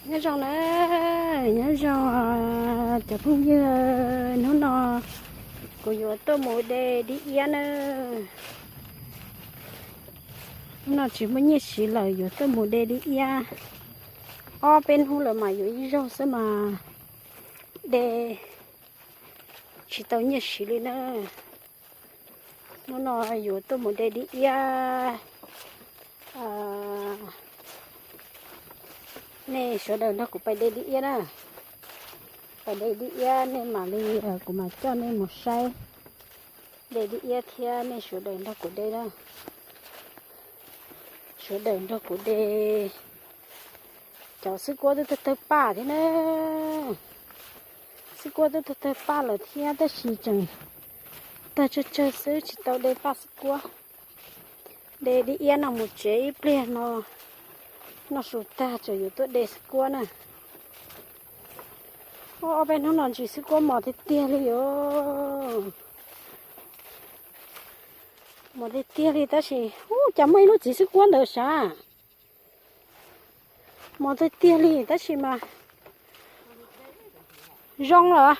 Nyob zoo na, nyob zoo cov phooj ywg, hnub no kuv yuav tuaj mus de dib iab na. Hnub no tsis muaj nyiaj siv lawm yuav tuaj mus de dib iab. Ob peb hnub lawm mas yuav ib zaug xwb mas de tsis tau nyiaj siv li na. Hnub no yuav tuaj mus de dib iab. Nej sawv daws nrog kuv pais de dib iab na. Pais de dib iab nej mam li, kuv mam coj nej mus saib de dib iab thiab, nej sawv daws nrog kuv de na. Sawv daws nrog kuv de. Cov xwb kuab twb tawg tawg paj thiab na. Xwb kuab twb tawg tawg paj lawm thiab tab sis tseem tawg tsawg tsawg xwb tsis tau de paj xwb kuab. De dib iab no mus tsev ib pliag no, noj su tag tseem yuav tuaj de xwb kuab na. Ob peb hnub no ntsis xwb kuab mos tiag tiag li os. Mos tiag tiag li tab sis, ub, cas muaj ib lub txiv xwb kuab ntawd sav. Mos tiag tiag li tab sis mas zoo lawm.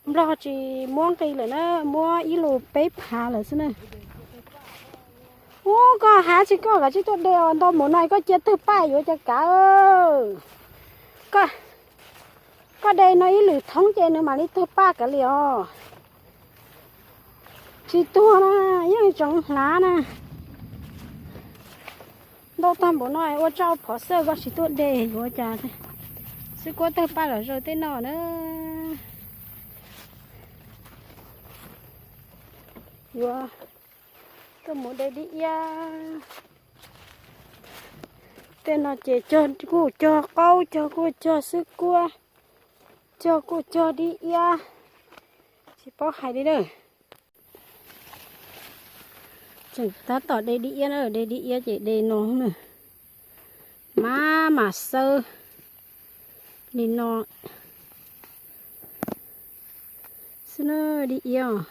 Nplog tsis muab nqi lawm na, muab ib lus peb phav lawm xwb na. Ub, koj hav tsis koj kav tsij tuaj de os, ntau mus no koj cia tawg paj yuav cas kav. Koj de no ib lwm thoob ces nws mam li tawg paj kav liam os. Tsis tuag na, yeej tseem hlav na. Ntau tag npaum no ua tsaj phov xwb koj tsis tuaj de yuav cas. Xwb kuab tawg paj los zaws tej no na. Yuav tuaj mus de dib iab. Tej no ces cog kuj cog qaub, cog kuj cog xwb kuab, cog kuj cog dib iab, tsis paub hais li na. Tseem tab tom de dib iab na, de dib iab ces de no na. Maj mam xawb li no xwb na, dib iab os.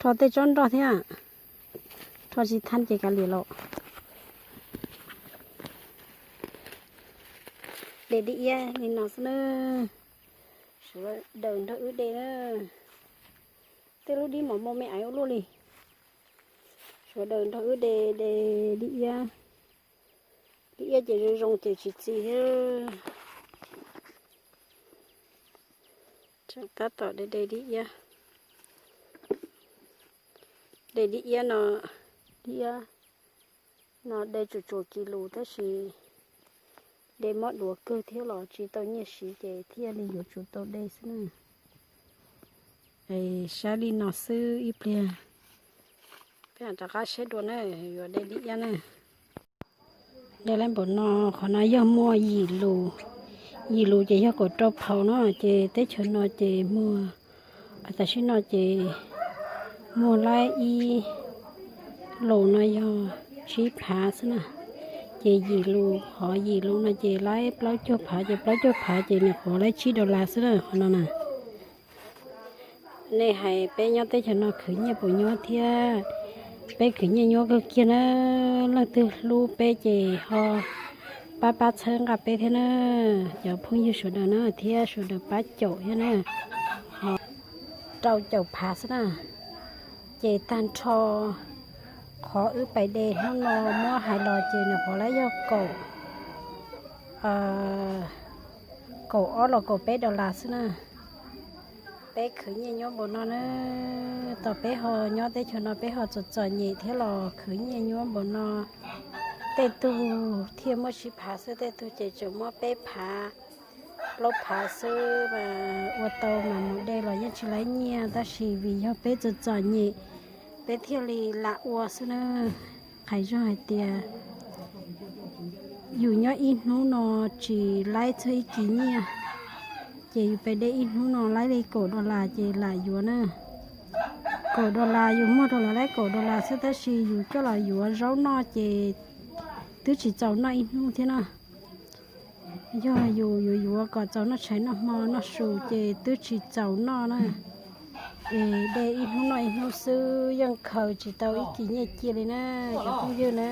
Rho tej tsob nroj thiab, rho tsis thaj ces kav liam los. De dib iab li no xwb na. Sawv daws nrog wb de na. Tej lub dib mos mos me aiv ua luaj li. Sawv daws nrog wb de, de dib iab. Dib iab ces zoo zoo ces tsis txi thiab. Tseem tab tom de de dib iab. De dib iab no, dib iab no de tsuas tsuas kis lus tab sis de mob duav kawg thiab los tsis tau nyiaj siv ces thiaj li yuav tsum tau de xwb na. Saib li no xwb ib pliag peb mam rov qab saib dua na, yuav de dib iab na. De lawm npaum no, qhov no yog muaj yim lus, yim lus ces yog kaum rau phaus no ces teb chaws no ces muag, tam sim no ces muag laib ib lus no yog tsib phav xwb na. Ces yim lus, qhov yim lus no ces laib plaub caug phav, ces plaub caug phav ces nws qhuav laib tsib dollar xwb na qhov no na. Nej hais peb nyob teb chaws no khwv nyiaj puas nyuab thiab? Peb khwv nyiaj nyuab kawg kiag na. Leej twg hlub peb ces ho pab pab txhawb nqa peb thiab na, cov phooj ywg sawv daws na thiab sawv daws pab caum thiab na. Ho rau caum phav xwb na. Ces tag nrho qhov wb pais de hnub no muab hais los ces nws qhuav laib yog kaum, kaum ob los kaum peb dollar xwb na. Peb khwv nyiaj nyuab npaum no na. Tos peb ho nyob teb chaws no peb ho txom txom nyem thiab los khwv nyiaj nyuab npaum no. Tej tug thiaj muab tsib phav xwb, tej tug ces tseem muab peb phav, plaub phav xwb mas ua tau mas mus de los yeej tsis laib nyiaj, tab sis vim yog peb txom txom nyem peb thiaj li lam ua xwb na. Qhais zog hais tias yus nyob ib hnub no tsis laib txog ib kis nyiaj, ces yus pais de ib hnub no laib li kaum dollar ces lam yuav na. Kaum dollar yus muag rau lawv laib kaum dollar xwb tab sis yus coj los yuav zaub noj ces twb tsis txaus noj ib hnub thiab na. Yog yus yuav yuav kom txaus noj tshais noj hmo noj su ces twb tsis txaus noj na. Es de ib hnub noj ib hnub xwb yeej khaws tsis tau ib kis nyiaj cia li na, cov phooj ywg na.